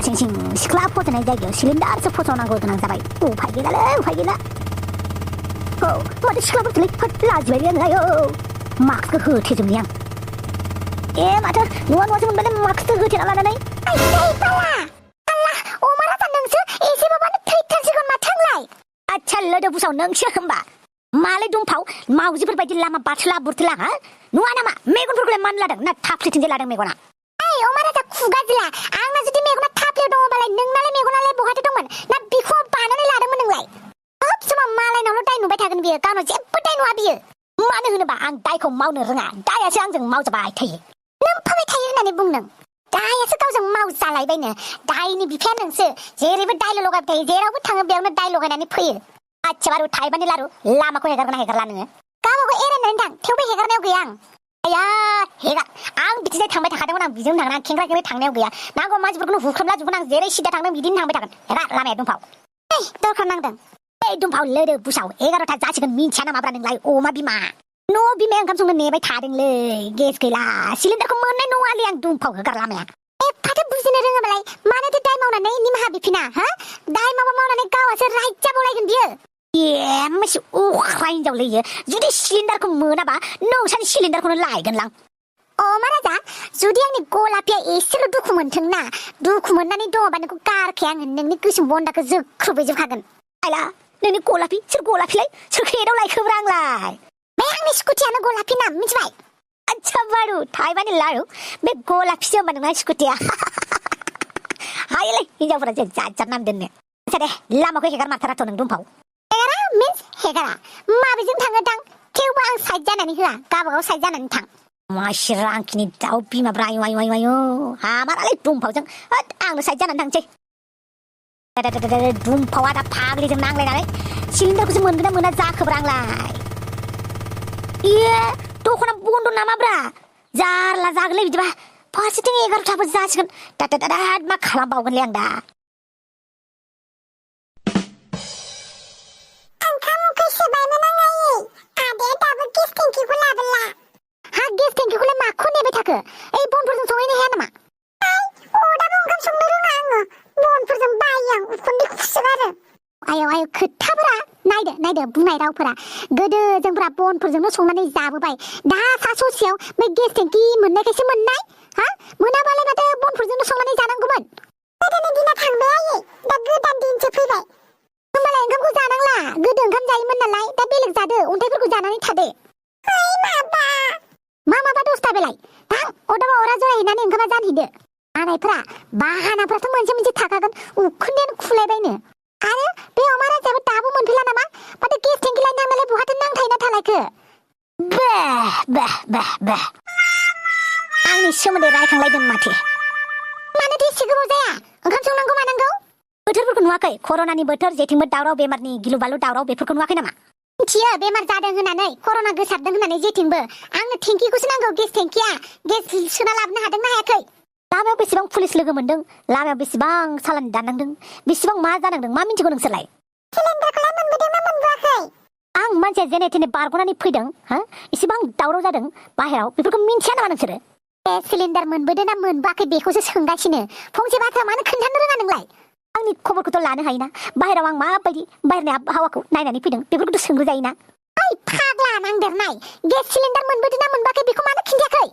सिं सिख्ला फज'नाय जायगायाव सिलिन्डारसो फज'नांगौ गोनां जाबाय उफाय गैलालै उफाय गैला औ माथो सिख्लाफोरखौलाय होद लाजिबाय आङो मास्कखौ होथेजोबनि आं माथो नुवा नुवासो मोनबाय मास्कखौ होथेना लानानै अमा राजा नोंसो एसेबाबानो थैथारसिगोन माथोंलाय आच्छा लोदो बुसाव नोंसो होमबा मालाय दुमफाव मावजिफोर बायदि लामा बारथला बुरथला हा नुवा नामा मेगनफोरखौलाय मान लादों ना थाफ्लिथिंजे लादों मेगना अमा राजा खुगाजिला आंना जुदि मेगना थाफ्लियाव दङबालाय नोंनालाय मेगनालाय बहाथो दंमोन ना बिखुङाव बानानै लादोंमोन नोंलाय सब समाव मालायनावल' दाय नुबाय थागोन बियो गावनाव जेबो दाय नुवा बियो मानो होनोबा आं दायखौ मावनो रोङा दायासो आंजों मावजाबाय थायो नों फोबाय थायो होननानै बुंदों दायासो गावजों मावजालायबायनो दायनि बिफाया नोंसो जेरैबो दायल' लगायबाय थायो जेरावबो थाङो बेयावनो दाय लगायनानै फैयो आच्छा बारु थाइबानि लारु लामाखौ हेगारगोना हेगारला नोङो गावबागाव एरायनानै थां थेवबो हेगारनायाव गैया आं आया हेगार आं बिदिनो थांबाय थाखादोंमोन आं बिजों थांना खेंख्रा खेंख्रा थांनायाव गैया नांगौ मानसिफोरखौनो हुख्रेमला जोबगोन आं जेरै सिदा थांदों बिदिनो थांबाय थागोन हेगार लामाया दुमफाव दरखार नांदों दुमफाव लोदो बुसाव 11ता जासिगोन मिन्थिया नामाब्रा नोंलाय अमा बिमा न' बिमाया ओंखाम संनो नेबाय थादोंलै गेस गैला सिलिन्डारखौ मोननाय नङालै आं दुमफाव होगार लामाया एफाथो बुजिनो रोङाबालाय मानोथो दाय मावनानै निमाहा बिफिना हा दाय मावनानै गावासो राइट जाबावलायगोन बियो मासे अख्रा हिनजावलै इयो जुदि सिलिन्डारखौ मोनाबा नोंसानि सिलिन्डारखौनो लायगोनलां अमा राजा जुदि आंनि गलापिया एसेल' दुखु मोनथों ना दुखु मोननानै दङबा नोंखौ गारखाया आङो नोंनि गोसोम बन्दाखौ जोख्रुबैजोबखागोन आइला नोंनि गलापि सोर गलापिलाय सोर हेदाव लायखोब्रा आंलाय बे आंनि स्कुटियानो गलापि नाम मिथिबाय आच्छा बारु थाइबानि लारु बे गलापिसो होमबा नोंना स्कुटिया हायोलै हिनजावफोरा जे जात जात नाम दोननो आच्छा दे लामाखौ हेगार मारथाराथ' नों दुमफाव हेगारा मिन्स हेगारा माबेजों थाङो थां थेवबो आं साइड जानानै होआ गावबागाव साइड जानानै थां मासि रांखिनि दाउ बिमाब्रा आयु हामारालै दुमफावजों होद आंनो साइड जानानै थांसै दुमफावा दा फाग्लिजों नांलायनानै सिलिन्डारखौसो मोनगोन ना मोना जाखोब्रा आंलाय दखाना बन्द नामाब्रा जारला जागोनलै बिदिबा फारसेथिं 11ताबो जासिगोन दाद मा खालामबावगोनलै आं दा ओंखाम उखै सोबायमोन आं आयै आदाया दाबो गेस टेंकिखौ लाबोला हा गेस टेंकिखौलाय माखौ नेबाय थाखो बनफोरजों संहैनो हाया नामा अरदाबाव ओंखाम संनो रोङा आङो बनफोरजों बायो आं उखुन्दै खुसोगारो आयौ खोथाफोरा नायदो बुंनाय रावफोरा गोदो जोंफ्रा बनफोरजोंनो संनानै जाबोबाय दा सा ससेयाव बै गेस टेंकि मोननायखायसो मोननाय हा मोनाबालाय माथो बनफोरजोंनो संनानै जानांगौमोन गोदोनि दिना थांबाय आयै दा गोदान दिनसो फैबाय होमबालाय ओंखामखौ जानांला गोदो ओंखाम जायोमोन नालाय दा बेलेग जादो अन्थाइफोरखौ जानानै थादो माबा दसथा बेलाय थां अरदाबाव अरा जरायहैनानै ओंखामा जानहैदो हानायफ्रा बाहानाफ्राथ' मोनसे थाखागोन उखुन्दैयानो खुलायबायनो आरो बे अमा राजायाबो दाबो मोनफैला नामा माथो गेस टेंकि लायनो थांनायलाय बहाथो नांथायना थालायखो आंनि सोमोन्दै रायखांलायदों माथो मानोथो एसे गोबाव जाया ओंखाम संनांगौ मानांगौ बोथोरफोरखौ नुवाखै कर'नानि बोथोर जेथिंबो दावराव बेमारनि गिलु बालु दावराव बेफोरखौ नुवाखै नामा मिथियो बेमार जादों होननानै कर'ना गोसारदों होननानै जेथिंबो आंनो टेंकिखौसो नांगौ गेस टेंकिया गेस सोना लाबोनो हादोंना हायाखै लामायाव बेसेबां पुलिस लोगो मोनदों लामायाव बेसेबां सालान दाननांदों बेसेबां मा जानांदों मा मिन्थिगौ नोंसोरलाय सिलिन्डारखौलाय मोनबोदोंना मोनबोआखै आं मानसिया जेने थेने बारग'नानै फैदों हा इसेबां दावराव जादों बाहेराव बेफोरखौ मिन्थिया नामा नोंसोरो सिलिन्डार मोनबोदों ना मोनबोआखै बेखौसो सोंगासिनो फंसे बाथ्रा मानो खोन्थानो रोङा नोंलाय आंनि खबरखौथ' लानो हायोना बाहेराव आं माबायदि बाहेरनि आबहावाखौ नायनानै फैदों बेफोरखौथ' सोंग्रोजायोना ओइ फाग्ला नांदेरनाय गेस सिलिन्डार मोनबोदों ना मोनबोआखै बेखौ मानो खिन्थायाखै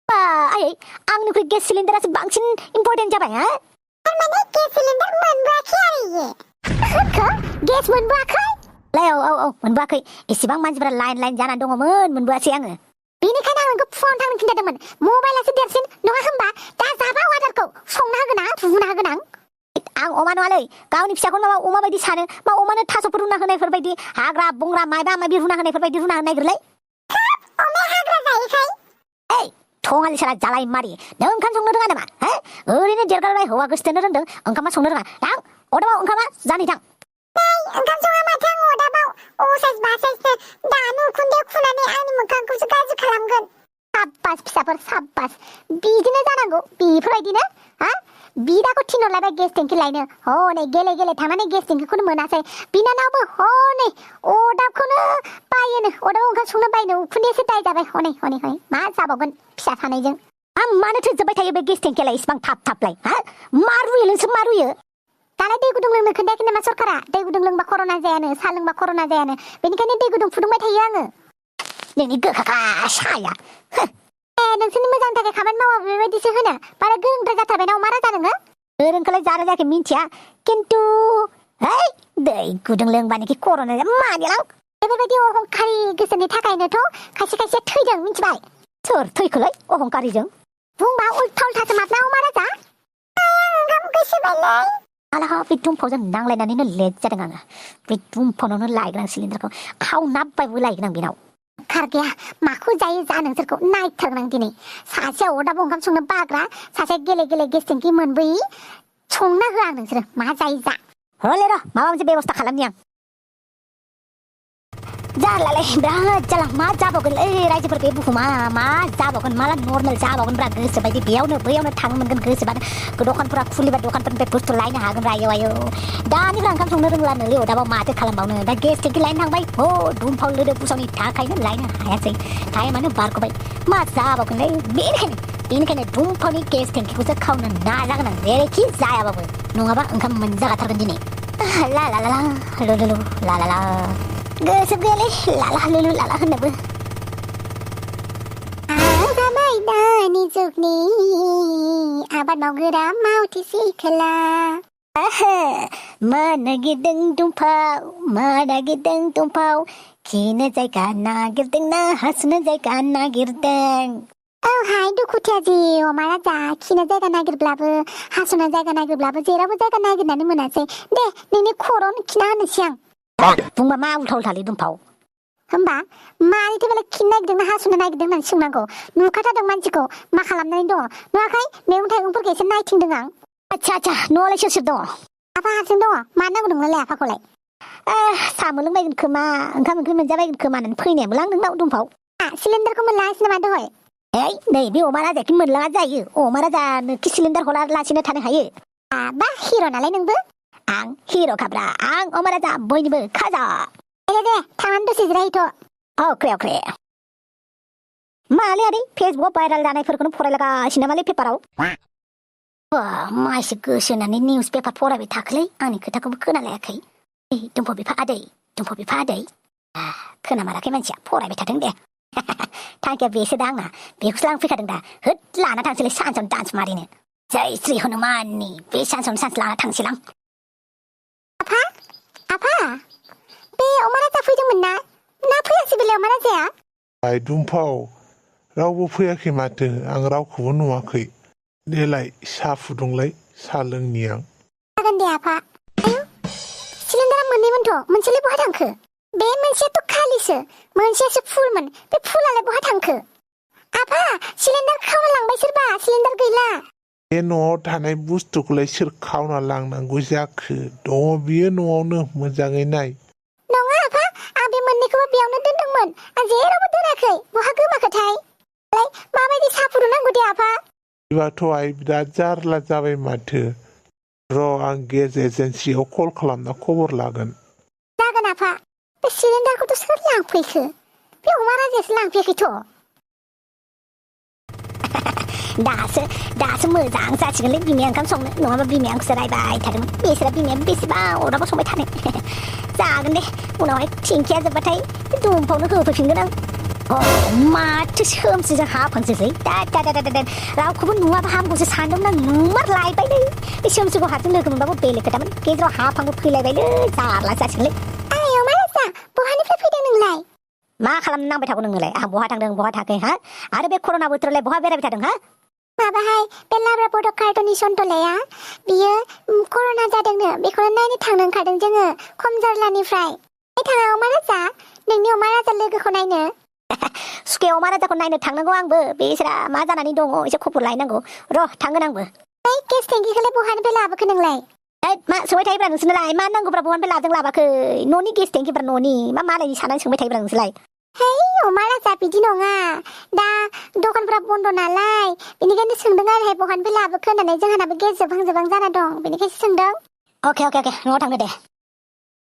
आयै आंनिख्रुइ गेस सिलिन्डारासो बांसिन इम्पर्टेन्ट जाबाय हा थारमाने गेस सिलिन्डार मोनबोआखै आरो गेस मोनबोआखै औ मोनबोआखै एसेबां मानसिफोरा लाइन जानानै दङमोन मोनबोआसै आङो बेनिखायनो आं नोंखौ फुङावनो थांनो खिन्थादोंमोन मबाइलासो देरसिन नङा होमबा दा जाबा आदारखौ संना होगोन आं रुना होगोन आं अमा नङालै गावनि फिसाखौनो माबा अमा बायदि सानो मा अमानो थास'फोर रुना होनायफोर बायदि हाग्रा बंग्रा माबा माबि रुना होनायफोर बायदि रुना होनो नागिरलै अमाया हाग्रा जायोखाय थङालि साला जालाय मारि नों ओंखाम संनो रोङा नामा ओरैनो देरगारबाय हौवा गोसोथोनो रोंदों ओंखामा संनो रोङा थां अरदाबाव ओंखामा जानै थां ओंखाम सङा माथो आं अरदाबाव असाइस बासाइसनो दानो उखुन्दै खुनानै आंनि मोखांखौसो गाज्रि खालामगोन साब्बास फिसाफोर साब्बास बिदिनो जानांगौ बेफोरबायदिनो हा बिदाखौ थिनहरलायबाय गेस टेंकि लायनो हनै गेले गेले थांनानै गेस टेंकिखौनो मोनासै बिनानावबो हनै अरदाबखौनो बायोनो अरदाबाव ओंखाम संनो बायनो उखुन्दैसो दाय जाबाय हनै मा जाबावगोन फिसा सानैजों मानो थोजोबबाय थायो बे गेस टेंकियालाय इसिबां थाब हा मा रुयो नोंसोर मा रुयो दालाय दै गुदुं लोंनो खोन्थायाखै नामा सरकारा दै गुदुं लोंबा कर'ना जायानो सा लोंबा कर'ना जायानो बेनिखायनो दै गुदुं फुदुंबाय थायो आङो नोंनि गोखाखा साया नोंसोरनि मोजांनि थाखाय खामानि मावा बेबायदिसो होनो बारा गोरोंद्राय जाथारबाय ना अमा राजा नोङो गोरोंखौलाय जानो जायाखै मिन्थिया खिन्थु है दै गुदुं लोंबानोखि कर'ना मानिलां बेफोरबायदि अहंखारि गोसोनि थाखायनोथ' खायसे थैदों मिन्थिबाय सोर थैखोलाय अहंखारिजों बुंबा उल्था उल्थासो माथो अमा राजा ओंखाम गोसोबायलै आलाहा बे दुमफावजों नांलायनानैनो लेट जादों आङो बे दुमफावनावनो लायगोन आं सिलिन्डारखौ खावनाबबायबो लायगोन आं बेनाव खार गैया माखौ जायो जा नोंसोरखौ नायथारगोन आं दिनै सासेया अरदाबाव ओंखाम संनो बाग्रा सासे गेले गेले गेस टेंकि मोनबोयि संना होआ आं नोंसोरो मा जायो जा हले र' माबा मोनसे बेबस्था खालामनि आं जारलालै बिराद जाला मा जाबावगोनलै रायजोफोर बे बुहुमा मा जाबावगोन माला नर्मेल जाबावगोनब्रा गोसोबायदि बेयावनो बैयावनो थांनो मोनगोन गोसोबानो दखानफोरा खुलिबा दखानफोरनिफ्राय बुस्थु लायनो हागोन आयौ दानिफ्राय ओंखाम संनो रोंलानोलै अरदाबाव माथो खालामबावनो दा गेस टेंकि लायनो थांबाय हो दुमफाव लोदो बुसावनि थाखायनो लायनो हायासै टाइमानो बारग'बाय मा जाबावगोनलै बेनिखायनो दुमफावनि गेस टेंकिखौसो खावनो नाजागोन आं जेरैखि जायाबाबो नङाबा ओंखाम मोनजागाथारगोन दिनै ला ला ला लुलुलु ला ला ला गोसो गैयालै लाला लुलु लाला होननोबो जाबाय दानि जुगनि आबाद मावग्रा मावथि सिखोला मा नागिरदों दुमफाव खिनो जायगा नागिरदों ना हासुनो जायगा नागिरदों औहाय दुखुथिया जिउ अमा राजा खिनो जायगा नागिरब्लाबो हासुनो जायगा नागिरब्लाबो जेरावबो जायगा नागिरनानै मोनासै दे नोंनि खर'आवनो खिना होनोसै आं बुंबा मा उल्था उल्थालै दुमफाव होमबा मानिथो बेलाय खिनो नागिरदों ना हासुनो नागिरदों होननानै सोंनांगौ नुखाथारदों मानसिखौ मा खालामनानै दङ नुवाखै मैगं थाइगंफोरखौ एसे नायथिंदों आं आच्छा न'आवलाय सोर दङ आफा हारसिं दङ मा नांगौ नोंनोलाय आफाखौलाय सामु लोंबायगोन खोमा ओंखाम ओंख्रि मोनजाबायगोन खोमा होननानै फैनायाबो लांदों दुमफाव सिलिन्डारखौ मोनलाङासै नामा दहाय नै बे अमा राजाखि मोनलाङा जायो अमा राजानोखि सिलिन्डार हरालासिनो थानो हायो बा हिर' नालाय नोंबो आं हिर' खाब्रा आं अमा राजा बयनिबो खाजा दे थांनानै दसे जिरायहैथ' अख्रे मालै आदै फेसबुकआव भाइरेल जानायफोरखौनो फरायलागासिनो नामालै पेपाराव मासे गोसो होनानै निउस पेपार फरायबाय थाखोलै आंनि खोथाखौबो खोनालायाखै दुमफाव बिफा आदै खोनामाराखै मानसिया फरायबाय थाथों दे थांखिया बेसो दा आंना बेखौसो लांफैखादों दा होद लाना थांसैलै सानसेयावनो डान्स मारिनो जै श्री हनुमाननि बे सानसेयावनो सानसे लाना थांसैलां आफा बे अमा राजा फैदोंमोन ना फैयासै बेलाय अमा राजाया दुमफाव रावबो फैयाखै माथो आं रावखौबो नुवाखै देलाय साहा फुदुंलाय साहा लोंनि आं जागोन दे आफा आयु सिलिन्डारा मोननैमोनथ' मोनसेलाय बहा थांखो बे मोनसेयाथ' खालिसो मोनसेयासो फुलमोन बे फुलालाय बहा थांखो आफा सिलिन्डार खावना लांबाय सोरबा सिलिन्डार गैला बे न'आव थानाय बुस्थुखौलाय सोर खावना लांनांगौ जाखो दङ बियो न'आवनो मोजाङै नाय नङा आफा आं बे मोननैखौबो बेयावनो दोनदोंमोन आं जेरावबो दोनाखै बहा गोमाखोथाय माबायदि साहा फुदुंनांगौ दे आफा बिदिबाथ' आइ बिराद जारला जाबाय माथो र' आं गेस एजेन्सियाव कल खालामना खबर लागोन जागोन आफा बे सिलिन्डारखौथ' सोर लांफैखो बे अमा राजायासो लांफैयाखैथ' दासो मोजां जासिगोनलै बिमाया ओंखाम संनो नङाबा बिमाया आंखौसो रायबाय थादोंमोन बेसोरा बिमाया बेसेबा अरदाबाव संबाय थानो जागोन दे उनावहाय थिंखिया जोब्बाथाय दुमफावनो होफैफिनगोन आं माथो सोमसिजों हाफांसोसै दा रावखौबो नुवाबा हामगौसो सानदोंमोन आं नुमार लायबायलै बे सोमसिखौ हारसिं लोगो मोनबाबो बेलेग खोथामोन गेजेराव हाफांबो फैलायबायलै जारला जासिगोनलै आयौ मा राजा बहानिफ्राय फैदों नोंलाय मा खालामनो नांबाय थागौ नोंनोलाय आं बहा थांदों बहा थाखै हा आरो बे कर'ना बोथोरावलाय बहा बेरायबाय थादों हा माबाहाय बे लाब्रा बड' कार्टननि सन्थलाया बियो कर'ना जादोंनो बेखौनो नायनो थांनो ओंखारदों जोङो खम जारलानिफ्राय थाङा अमा राजा नोंनि अमा राजा लोगोखौ नायनो सुखे अमा राजाखौ नायनो थांनांगौ आंबो बेसोरा मा जानानै दङ एसे खबर लायनांगौ र' थांगोन आंबो गेस टेंकिखौलाय बहानिफ्राय लाबोखो नोंलाय मा सोंबाय थायोब्रा नोंसोरनोलाय मा नांगौब्रा बहानिफ्राय लादों लाबाखै न'नि गेस टेंकिब्रा न'नि मा मालायनि सानानै सोंबाय थायोब्रा नोंसोरलाय है अमा राजा बिदि नङा दा दखानफ्रा बन्द' नालाय बेनिखायनो सोंदों आरोहाय बहानिफ्राय लाबोखो होननानै जोंहानाबो गेस जोबहां जाना दं बेनिखायसो सोंदों अके न'आव थांदो दे